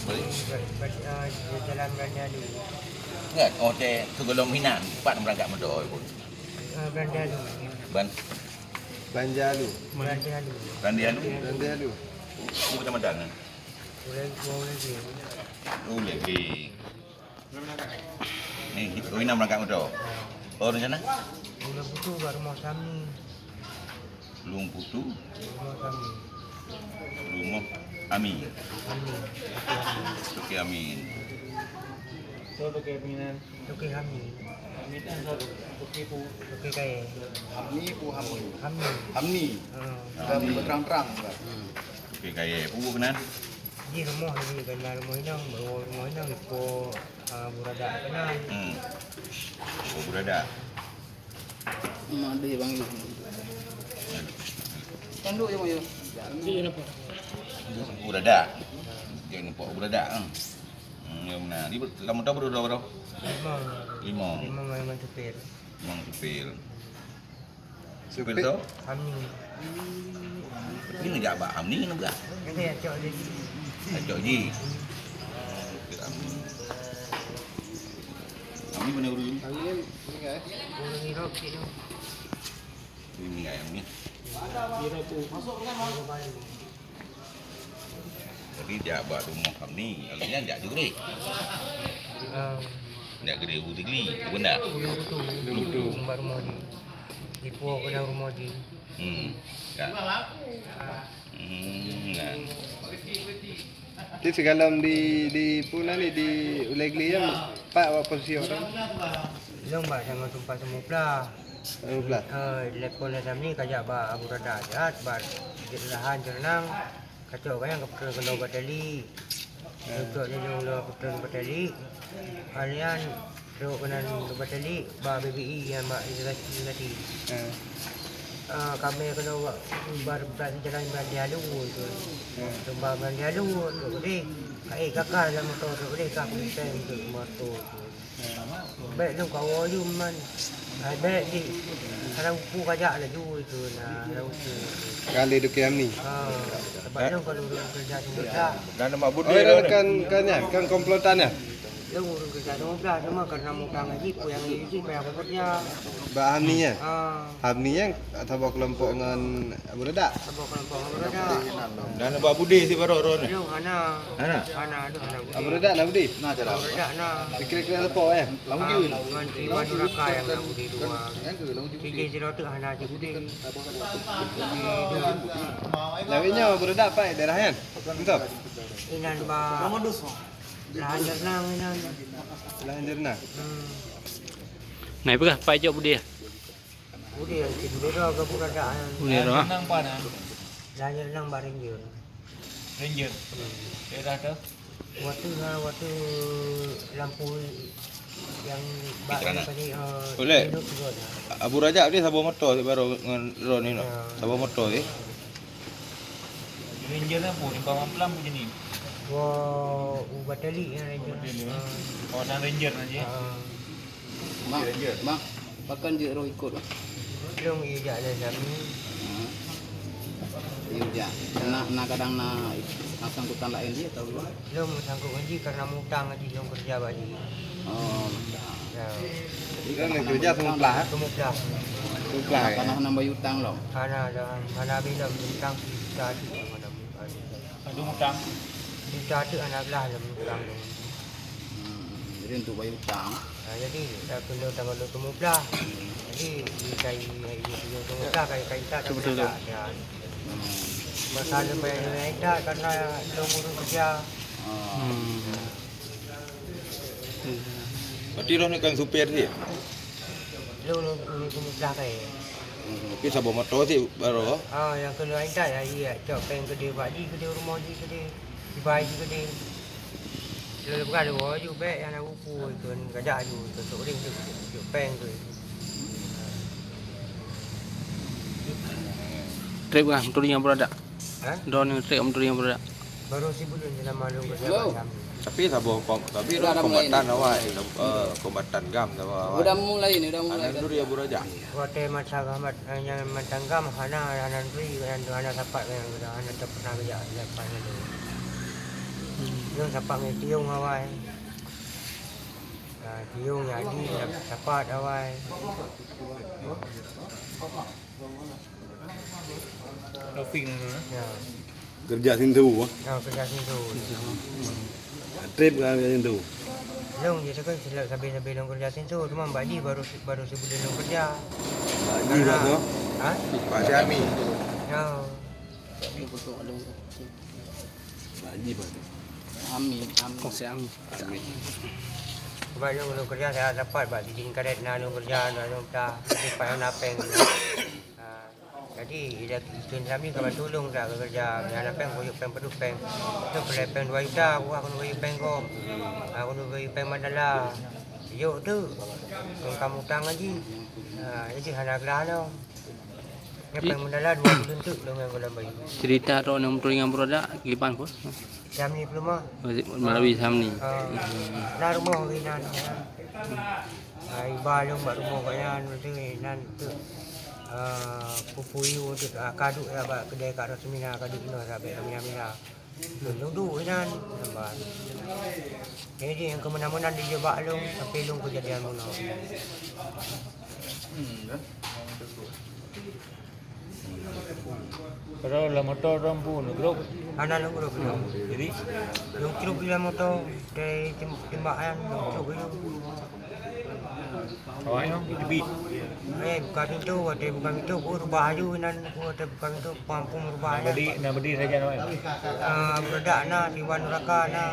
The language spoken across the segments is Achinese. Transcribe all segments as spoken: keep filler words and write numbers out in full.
Ba-, ba-, ah, jalan Banjalu. Ingat, oh, teh, sebelum hinan, pat berangkat motor pun. Ah, Banjalu. Ban- Banjalu. Banjalu. Banjalu. Banjalu. Oh, kecamatan, eh? Ulèe, Ulèe. Oh, Ulèe. Ni, oh, hinan berangkat motor. Oh, rencana? Ulèe butuh bak rumah Sami. Lôn Putu. Rumah kami. Rumoh Ami. Ami. Toke Amin. Toke Amin. Toke Amin. Toke Amin. Toke Amin. Toke Pu. Toke Kayèe. Ami Pu Ami. Ami. Ami. Ha. Sudah terang-terang, Pak. Toke Kayèe. Pu keunan? Di rumoh ni, keunan rumoh inong, baru rumoh inong, iko, ah, Abu Radak keunan. Hmm. Abu Radak. Mak deh bang Yu. Tanduk je, Mak Yu. Abu Radak. Dia nampak Abu Radak, ha. Hmm, ya benar. Di lam motor berdua, berdua. Lima. Lima. Lima memang supir. Memang supir. Supir tu? Hamni. Ni ngejak bak Hamni ni bukan? Nanti ya, cok je. Cok je. Supir Hamni. Hamni mana guru ni? Hamni kan? Guru ni rok sikit tu. Ini ayam ni. Jadi jak bak rumoh Hamni, kalau nyan jak Jureh. Ah. Jak Jureh Abu Tigli, benar? Betul. Betul. Bak rumoh jih. Di Puo keunan rumoh jih. Hmm. Ya. Hmm, nah. Di sigohlom di, di Puo na ni, di Ulèe Gli nyan, pat awak posisi awak tu? Lôn bak sama tumpah semuplah. Semuplah. Eh, telepon lé Sami kajak bak Abu Radak jeuet, bak Jeuet Lahan Jeuet Reunang. Kacok kayang keudroe keunoe Batali. Eh. Kacok jih lôn lôn keudroe Batali. Harian trok keunan Batali bak B B I nyang bak Universiti. Eh. Ah, kami keunoe bak, bak jalan Banjalu tu. Eh. Lôn bak Banjalu tu deh. Ka, eh, kakak lam motor tu deh, ka kulitai tu motor tu. Bèk lôn kawoe yum man. Hai bèk di. Hana upu kajak laju itu na, hana upu. Kali duke Hamni. Ha, sebab lôn kalau ureueng keureuja seumeutra. Dan nama Budi. Oh, kan, kan, kan komplotan ya? Lôn ureueng keureuja seumeutra, cuma karena mutang haji, puyang haji, payah bekerja. Bak Hamni ya? Ha. Hamni nyan saboh keulompok ngon Abu Radak? Saboh keulompok ngon Abu Radak. Dan bak Budi si baroe droe ni? Lôn hana. Hana? Hana, lôn hana Budi. Abu Radak na Budi? Na cara. Abu Radak na. Kira-kira lepo eh? Ngon si Wan Nuraka nyang na Budi dua. Sijih sidroe teuk hana si Budi. Lawét nyoe Abu Radak pai daerah nyan? Betul? Inan ba Lahan Jernang inan. Lahan Jernang. Hmm. Nah, ipeugah pai jok Budi. Udeh, udeh roh ke bukan dah. Udeh roh. Nang pa nang? Lahir nang bak Ranger. Ranger. Hmm. Daerah tu? Waktu ha, waktu lampu yang bak Petrana. Tadi, eh, Boleh. Minum juga dah. Abu Rajak ni saboh motor baru ngon Ron ni no. Ya. Saboh motor eh. Ranger apa? Limpah mamplam ke jenis? Wah, ubat tali ya Ranger. Ubat tali. Ah. Oh, nang Ranger aja. Ah. Mak, mak, pakon jeuet roh ikot? Lôn ijak lé Sami. Ha. Ijak. Na, na kadang na, na sangkutan laén jih atau? Lôn meusangkot ngon jih karena mutang jih lôn keureuja bak jih. Oh, mutang. Ya. Jadi kan karena keureuja mutang seumuplah, eh? Seumuplah, ya? Karena hana bayar utang lom. Hana, hana, hana bilom utang sisa jih, hana utang. Aduh, utang. Juta teuk hana glah lom utang tu. Hmm, jadi untuk bayar utang. Ha, jadi, dah kena tanggal dua puluh belas. Jadi, di kai, kai dua puluh belas, kai, kai tak, tak, betul, tak, betul. Ya. Hmm. Masa dia bayar dia tak, karena dia urus kerja. Ah. Hmm. Berarti roh ni kan supir dia? Dia urus, urus kerja kai. Hmm, tapi saboh motor sih baru. Ah, yang kena intat ya, iya, cok peng gede bak ji gede, rumah ji gede, dibai ji gede. Lalu bukan dua ju bek yang nak upu itu, gajak ju itu, tu ring tu, tu peng tu. Trip kah, motor yang berada? Ha? Drone yang trip motor yang berada? Baru si belum selama lu kerja. Halo. Tapi saboh kom-, tapi kombatan awak, eh, kombatan gam saboh awak. Udah mulai ni, udah mulai. Anak duri Abu Raja. Watèe masa gamat, eh, nyang mantang gam hana, hana nuri, hana, hana sapat, hana, hana teu pernah geujak, geujak pat nyan. Nyoe sapat ngon Tiong awai. Ha, Tiong jadi sapat awai. Taufik ni, eh? Ya. Kerja sintu, ah? Ya, kerja sintu. Trip kan kerja sintu? Lông je kan sabe-sabe lông kerja sintu, cuma Bak Ji baru, baru sibuleuen lông kerja. Bak Ji, Bak, tu? Ha? Bak Syami. Ya. Bak Ji, Bak. Ami, Ami. Oh, si Ami. Sebab lông, lông kerja saya dapat, Bak, di karet na lông kerja, na lông ta, di payah na peng. Ha. Jadi, ida kheun kami ka bantu lông dak keu keureuja, meuhana péng, kuyue péng padum péng. Tu peureulèe péng dua juta, aku keuneuk kuyue péng gob. Aku keuneuk kuyue péng mandala. Yok tu, keu kamu utang haji. Ha, jadi hana geula lông. Ya, péng mandala dua buleuen tu lông nyang goh lom bayeue. Cerita droeneuh meuturi ngon Brodak, kiban pun. Syamni Peuleumah. Melalui Syamni. Ha. Na rumoh inan. Ha, iba lôn bak rumoh gobnyan, maksud inan teuk, eh, peue-peue yue teuk, ah, ka duek ya bak keudè Kak Rosmina, ka duek inoe sabé Rosmina. Lôn duek inan, nambah. Jadi nyang keumeunan-meunan dijebak lôn, tapi lôn keujadian bunoe. Padahai lam moto droe peue, lôn grup? Hana lôn grup lôn. Jadi? Lôn grup lam moto, dari tim-, timbakan, lôn grup lôn. Awak nyoe teubiet. Eh, buka pintu, watèe buka pintu, ku rubah aju inan, ku watèe buka pintu, pam-pam rubah aju. Badi, na badi saja awak. Ah, Brodak na, Iwan Nuraka na.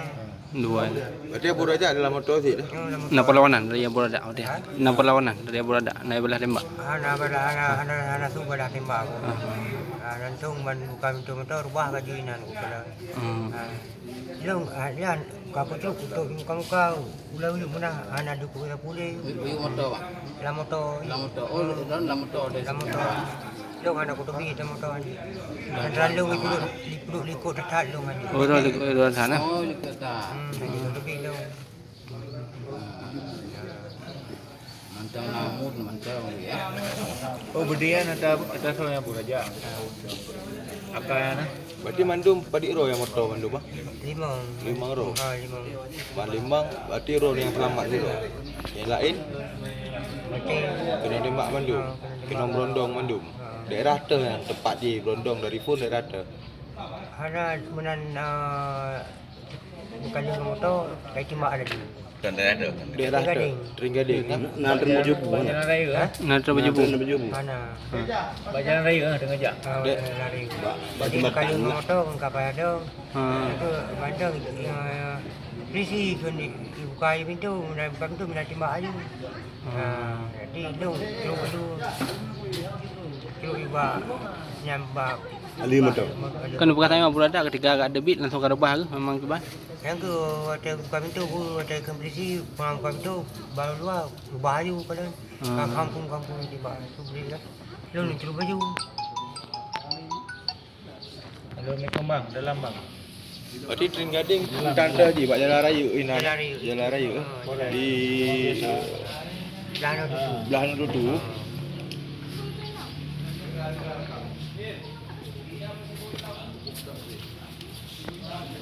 Dua. Berarti Abu Raja dalam moto sih dah. Nyoe lam moto. Na perlawanan dari Abu Raja, berarti. Ha? Na perlawanan dari Abu Raja, na balah tembak. Ah, na balah, na, na, na, na su balah tembak aku. Ah. Ah, langsung ban buka pintu moto, rubah baju inan aku kena. Hmm. Ah. Lông, ah, nyan, ka pucuk untuk muka-muka, ulah uyuek meunan, hana dukuk lam pulé. Uyuek moto, Bang? Lam moto. Lam moto. Oh, lam moto. Lam moto. Lông hana kuteubiet lam moto. Hana lông ipuluk, ipuluk likot that lông hana. Oh, likot that, nah. Oh, likot that. Hmm, hana kuteubiet lông. Mantong lamon, mantong, ya. Oh, beudian ata, ata soe nyang pun raja. Akai na. Berarti mandum padit droe nyang moto mandum, ah? Limong. Limong droe? Ha, limong. Ban limong, berarti droe nyang seulamat sidroe. Nyang laén? Mati. Keunoe tembak mandum? Ha, keunoe tembak. Keunoe beurondong mandum? Ha. Daerah teu nyang teumpat jih beurondong dari phon daerah teu? Hana meunan, eh, bukan lima moto, kai timbak lagi. Bukan daerah tu. Daerah tu, Gading. Teuing Gading, kan? Na, na teumpat jubu, na? Jalan raya, eh? Na teumpat jubu. Na teumpat jubu. Mana? Bak jalan raya, eh, tengah jak. Oh, dek, jalan raya. Bak, bak. Jadi, jembatan bukan lima lah. Moto, bukan kapal ada. Ha. Itu bandar, eh, polisi pun di, dibuka aja pintu, meunan buka pintu, meunan timbak aja. Ha. Ha, jadi, dong, terus, terus, terus iba nyambak. Ali moto. Kan bukan tanya Abu Radak ketika agak debit langsung ka reubah ke memang kiban? Nyang keu watèe buka pintu, bu, watèe keu polisi, buka pintu, baru luwa, reubah aju, kalau. Hmm. Ka kampung-kampung tiba, tu boleh lah. Lalu terus baju. Lalu ni kembang, dalam bang. Berarti Teuing Gading tante ji bak jalan raya, eh, nah. Jalan raya. Jalan raya. Oh, jalan raya. Di belah tu. Belah tu.